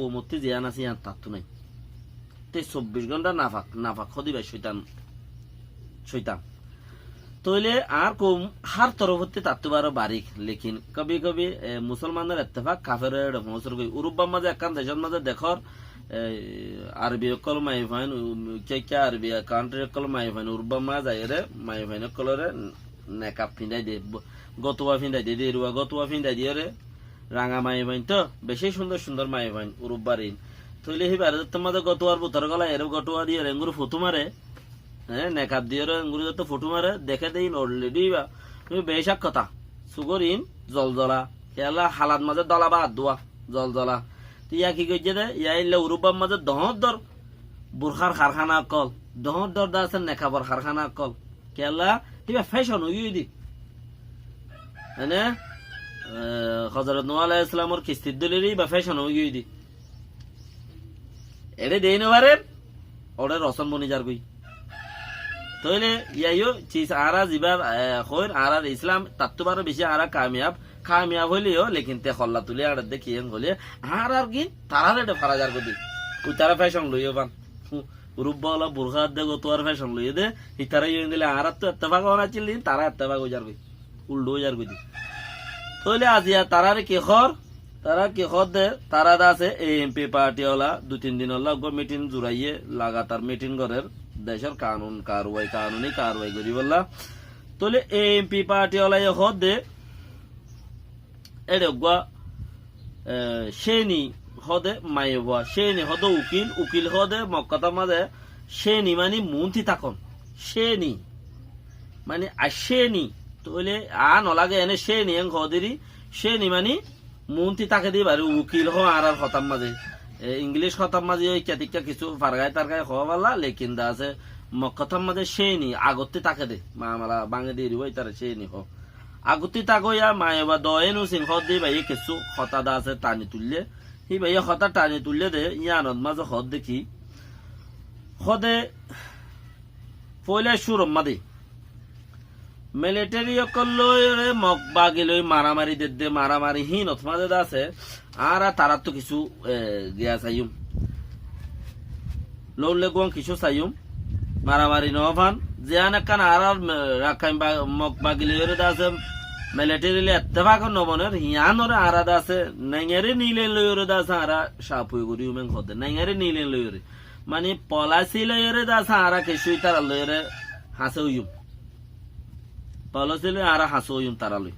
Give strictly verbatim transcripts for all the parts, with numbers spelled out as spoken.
koum ottú ziyán asé yían tattú nái. Te sobbic gónta nafak, nafak hóde íba cóitan, cóitan. Tóile añár koum hár torofóttu tattú baró barik, lekin kabi kabi, e, musolmanor ettefak kaferor eçe foóñsor goi. Urubbar mazé ekkán decór mazé dekór, e, Arbi ókkol maiyafuain, um, kiyá kiyá Arbi country ókkol maiyafuain Urubbar mazé zaiyóre maiyafuain ókkolore nekab findái de, bo-, gotuwa findái de, deruwa gotuwa findái diyóre, ranga maiyafuain tó, beci cúndor cúndor maiyafuain, Urubbar ín. Tóile híbare zottór mazé gotuwar bútore golaiyóre gotuwa diyóre, engori fotó mare, e, nekab diyóre engori zottór fotó mare, deké de ín already íba, íba becak hotá. Sugór ín zolzola, kiyólla halat mazé dola baáddua, zolzola. Te yá ki goijjé de, yá ílla Urubbar mazé dohóñr dohóñr burkár karhána ókkol, dohóñr dohóñr de asé nekabor karhána ókkol. Kiyólla, íba fecon ói giyói de. Mane, e, Hozorot Nuh aláihis salamor kistir dóilore íba fecon ói giyói de. Eçe dei nofarer, óre rosón boni zargói. Tóile yá yó cis añára ziba, e, hoóir añárar Islam tattú baró beci añára kamiyab, kamiyab óile yó, lekin te holla tuli añárar de kiyén hoilé, añárar gín tarár eçe fara zargói de. Ítara fecon loiyó fán. Urubba ola burká de gotuwar fecon loiyé de, ítara yó endilla añárattú ettefak óna accíl de, tará ettefak ói zargói. Uldha ói zargói de. Tóile aziya taráre ki hoór? Tará ki hoór de? Tará de asé A N P party ola dui tin din olla uggúa meeting zuraiyé, lagatar meeting gorér, decór kanun karwai, kanuni karwai goríbolla. Tóile A N P party olaye hoór de, éçe uggúa, e, céni hoóde maiyafua, céni hoóde ukil, ukil hoóde Mog hotar mazé céni mani muúnti tákon. Céni mani a céni. Tóile a nolage ene céni en hoódiri, céni mani muúnti táke de íbare ukil hoó añárar hotar mazé. E, English hotar mazé yó ikká tikká kissú fargai targai hoó falla, lekin de asé Mog hotar mazé céni agottí táke de, mamala báñgi de eribo ítara céni hoó. Agottí tákoiya maiyafua Doyén Husin hoódde íbayé kessú hotá de asé tani tuillé. Híbayé hotá tani tuillé de, yíanot mazé hoódde ki? Hoóde foóila cúror mazé militeri ókkol loiyóre Mog bagi loi maramari dedde, maramari híinot mazé de asé, añára taráttu kissú, e, giya saiyúm. Lóulle guán kissú saiyúm, maramari noó fán. Ziyán ekkán añárar, e, Rakkain ba-, Mog bagi loiyóre de asé, militeri loi ettefak noboner, yiánoré añára de asé, naingari nilen loiyóre de asé, añára capui goríyum en hoóde, naingari nilen loiyóre. Mani polasi loiyóre de asé, añára kissú ítara loiyóre hañsé óiyum. Polasi loi añára hañsé óiyum tará loi.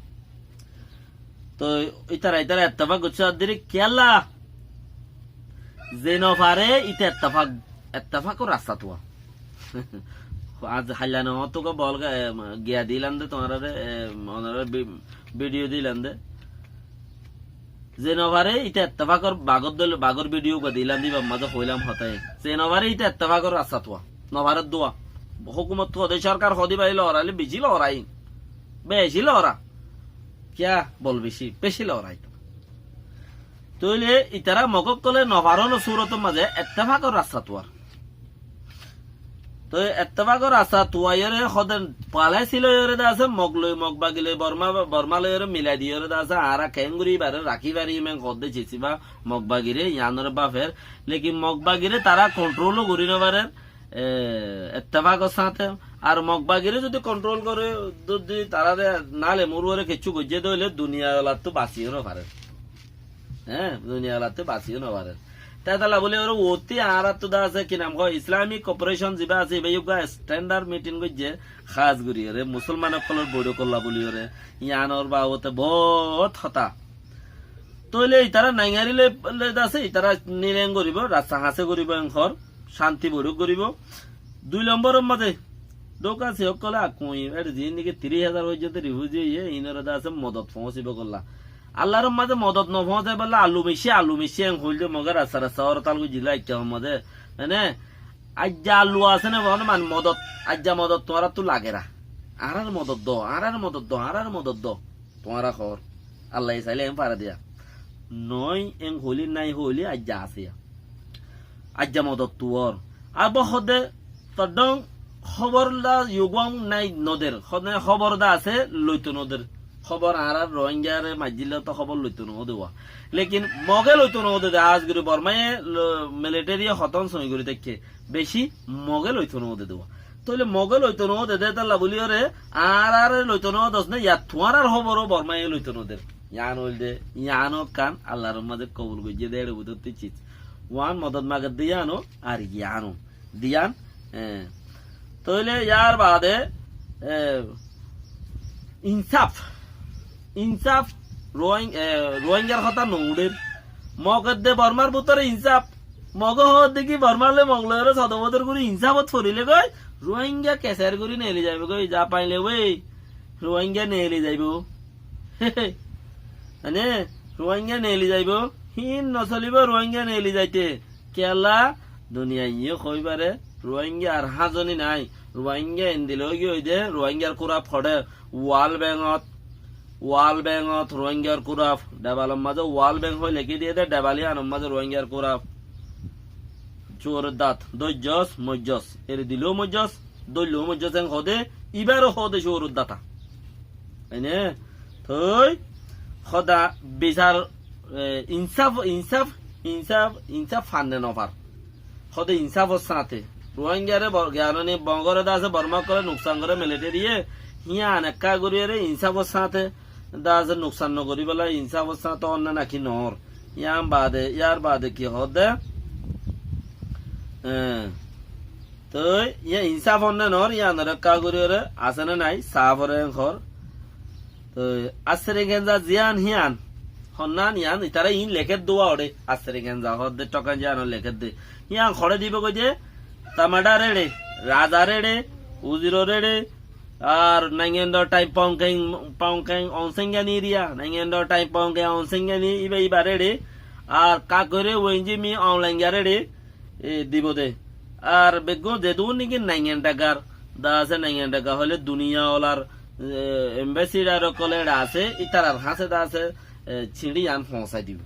Toi ítara, ítara ettefak goijjé addiri kiyólla? Ze nofare íte ettefak, ettefakor rasta tuwa. Aijja hailla no tuwa bol ga-, e, giya dilan de tuáñrare, e, onorare vi-, video dilan de. Ze nofare íte ettefakor bagor dol-, bagor video uggúa dilan de íbar mazé hoilam hotá. Ze nofare íte ettefakor rasta tuwa. Nofare duwa. Hókumot hoóde, sorkar hoóde íba loraile beci lorai. Beci lora. Kiyá bol beci, beci lorai. Tóile ítara Mog ókkole nofarónor súrotor mazé ettefakor rasta tuwar. Toi ettefakor rasta tuwaiyóre hoóde polasi loiyóre de asé, Mog loi, Mog bagi loi, Borma, Borma loiyóre milai diyóre de asé, añára keéngorí íbare rakí fariyum en hoóde cisiba Mog bagire, yiánore bafer. Lekin Mog bagire tará kontrolo gorí nofarer, e, ettefakor sáñte. Ar Mog bagire zodi kontrol gore, zodi tarare nale muruore kessú goijjé de óile duniyalattú basiyó nofarer. Hé, duniyalattú basiyó nofarer. Tetalla buli ore uottí añárattú de asé, ki nam hoó, Islamic Cooperation ziba asé, íba uggúa standard meeting goijjé, hás goríyore, musolman ókkolor boiçók olla buliyore, yiánor babote boóut hotá. Tóile ítara naingari loi, loi de asé, ítara nilen goríbo, rasta hañsé goríbo, en hoór, cánti boiçók goríbo. Dui lomboror mazé, dhoukasi ókkole akkuñi, éçe ziín niki tiríc házar foijjonto rifuzi óiye, iínore de asé modot foóñsibo golla. Allar mazé modot nofoóñsai bolla alu micce, alu micce en hoilde Moge rasta rasta horotal goijjíl aikká mazé. Mane, aijja alu asé né, mane, mane modot, aijja modot tuáñrattú lagera. Añárar modot do, añárar modot do, añárar modot do. Tuáñra hoór. Allaye sailé en fare diya. Noói en hoilé nái hoilé aijja asé ya. Aijja modot tuwar. Ar bo hoóde toddón hóbor da yuguán nái noder. Hoóde hóbor da asé loito noder. Hóbor añárar Ruáingaré maijjíle to hóbor loito noó de uá. Lekin Mogé loito noó de de, hás gorí Bormáye lo-, militariye hotón soi gorí táikke. Beci Mogé loito noó de de uá. Tóile Mogé loito noó de de, étalla bóliyoré añáráre loito noó dos né, yá tuáñrar hóbor ó Bormáye loito noó der. Yián óilde, yián ó ekkán Allar mazé kobul goijjé de, éçe bútotti ciz. Uán modot mager de yián ó, ar yián ó. Diyan, e, tóile yar baade, e, insáf, insáf Ruáing-, e, Ruáingar hotá no uçér. Mog edde Bormár bútore insáf. Mog hoódde ki Bormár loi Mog loiyóre sodobodor gorí insáfot forile goi, Ruáinga keser gorí neeli zaibo goi, za faile ói, Ruáinga neeli zaibo. Mane, Ruáinga neeli zaibo, híin no solibo Ruáinga neeli zaite. Kiyólla, duniyaiye hoóibaré, Ruáinga ar háñzoni nái. Ruáinga endila óigiyoi de, Ruáingar kúraf hoçé, World Bank ot, World Bank ot Ruáingar kúraf, dhebalor mazé World Bank hoi lekí diye de, dhebal yíanor mazé Ruáingar kúraf. Cuoror dat, dóijjos, moijjos, eri dileu moijjos, dóilleu moijjos en hoó de, ibáro hoó de cuoror data. Ene, toi, hoda bisar, e, insáf, insáf, insáf, insáf fanne no far. Hoó de insáfor sáñte. Ruáingare bor-, giyanoni Mogore de asé Bormá ókkole nuksan gore militariye, híyan ekká goríyore insáfor sáñte de asé nuksan no goríbolla insáfor sáñte ónne naki noór. Yián baade, yar baade ki hoó de? E, toi, yián insáf ónne noór, yiánore ekká goríyore asé né nái, saáfore en hoór. Toi, Asseri Genza ziyán híyan, honnán yián, itará iín lekér dé uá oçé, Asseri Genza hoódde tókan ziyán lekér dé. Híyan hoçé dibo goi de, Tamada réçe, raza réçe, uziro réçe, ar Naingendor Thaim Pongkeng, Pongkeng Onsengyani iriya, Naingendor Thaim Pongkeng Onsengyani iba iba réçe, ar Kakore Wenjimi Onlainga réçe, e, dibo de. Ar beggún zedún niki Naingan Dhagar, de asé Naingan Dhaga hoile duniya olar, e, ambassador ókkol eçe asé, itarar hañsé de asé, e, siñçi yián foóñsai dibo.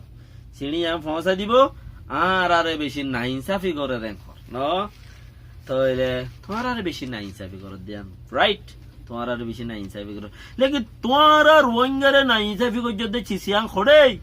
Siñçi yián foóñsai dibo, añárare beci nainsáfi gorer en hoór, no? Tóile, tuáñrare beci nainsáfi gorer de yián, right? Tuáñrare beci nainsáfi gorer. Lekin tuáñra Ruáingare nainsáfi goijjó de cis yián hoçé?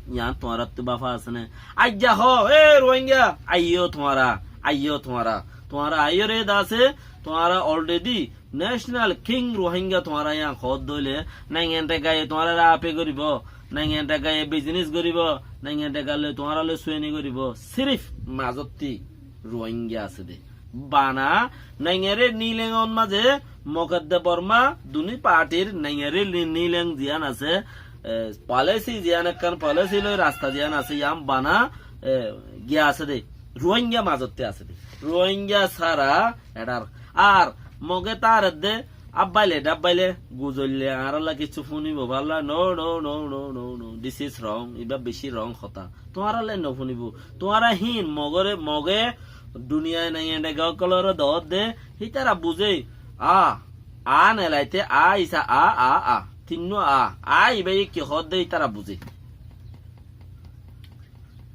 Yián tuáñrattú báfa asé né? Aijja hoó, e Ruáinga, aiyó tuáñra, aiyó tuáñra. Tuáñra aiyóre de asé, tuáñra already National King Ruáinga tuáñra yián hoódde óile, Naingan Dhagaye tuáñrare ape goríbo, Naingan Dhagaye business goríbo, Naingan Dhaga loi tuáñra loi sueni goríbo. Sirif mazottí Ruáinga asé de. Bana, Naingari Nileng ot mazé, Mog edde Bormá, duní partir Naingari Ni-, Nileng ziyán asé, e, policy ziyán ekkán policy loi rasta ziyán asé, yián bana, e, giya asé de. Ruáinga mazottí asé de. Ruáinga sára eçar. Ar Moge tar edde, abbaile, dabbaile, guzoille, añáralla kissú fúnibo bálla, no, no, no, no, no, no, this is wrong, iba beci wrong hotá. Tuáñralla no fúnibo. Tuáñra híin Mogore, Moge, duniyai Naingan Dhaga ókkolore doódde, hítara buzé, a, a nelaite, a isa, a, a, a, tinnú a, a iba ki hoódde hítara buzé.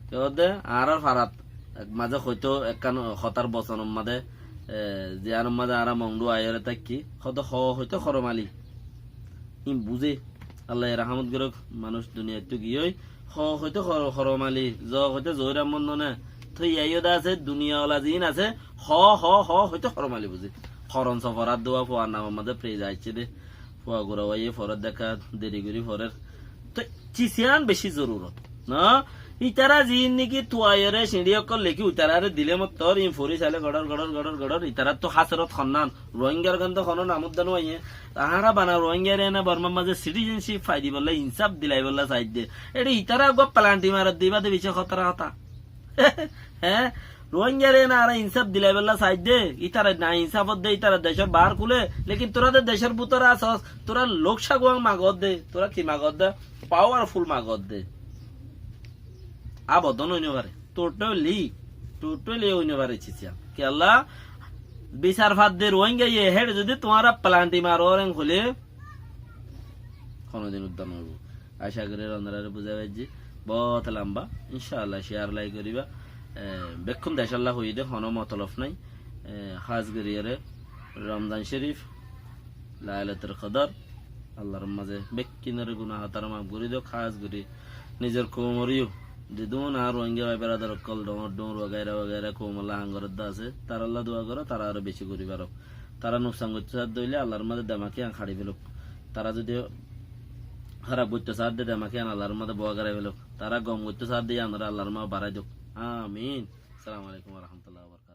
Ki hoódde, añárar farat, ek mazé hoitó ekkán hotár bosonor mazé, e, ziyánor mazé añára Mongdu aiyóre táikki, hoódde ho hoitó horomali. Híin buzé. Allaye rahámot gorók, manúic duniyaittú giyói, ho hoitó hor-, horomali, zo hoitó zoóir ammon none. Toi yaiyó de asé, duniya ola ziín asé, ho, ho, ho hoitó horomali buzé. Horon sofor ar duwa fuar namor mazé praise aiccé de. Fua gura wáiye forot deká deri gorí forer. Toi cis yián beci zorurot. No? Itara ziín niki tuaiyore siñçi ókkol leki itarare dile mottor in fori saile goçor, goçor, goçor, goçor, itarattu háserot honnán. Ruáingar gán to hono nam udda no aiye. Añára bana Ruáingare ene Bormar mazé citizenship fai dibolla, insáf dilaibolla saidde. Eçe itara eggúa planti marer de, ibá de beci hótara hotá. Hé? Ruáingare ene añára insáf dilaibolla saidde, ítara nainsaf ódde, ítara decór baár kule, lekin tura de decór bútore asós, tura lók saguwang magódde, tura ki magódde, powerful magódde. Abodon ói no fare, totally, totally ói no fare cis yián. Kiyólla, bisar fadde Ruáingaye, héçe zodi tuáñra planti maror en hoile, honodin udda no óibo. Aca gorí onarare buzái faijjí. Bout lamba. Incáallah, share, like goríba. E, bekkún decólla hoiyí de, hono motolob nái. E, hás goríyore Romzan Shorif, Lailatul Kodor, Allar mazé bekkúnore guná hátara maf gorí douk, hás gorí nizor koumoreyó, zedún añár Ruáingga bái beradar ókkol, dhoóñr dhoóñr wagaira wagaira koumolla ham gorédde asé, tarálla dua goró, tará aró beci gorí farouk. Tará nuksan goittó saádde óile Allar mazé demak yián haçi felouk. Tará zodi háraf goittó saádde demak yián Allar mazé boóa gorí felouk. Tará gom goittó saádde yiánoré Allar mazé barái douk. Amin. Assalamu alaikum wa rahmatullahi wa barakatuhu.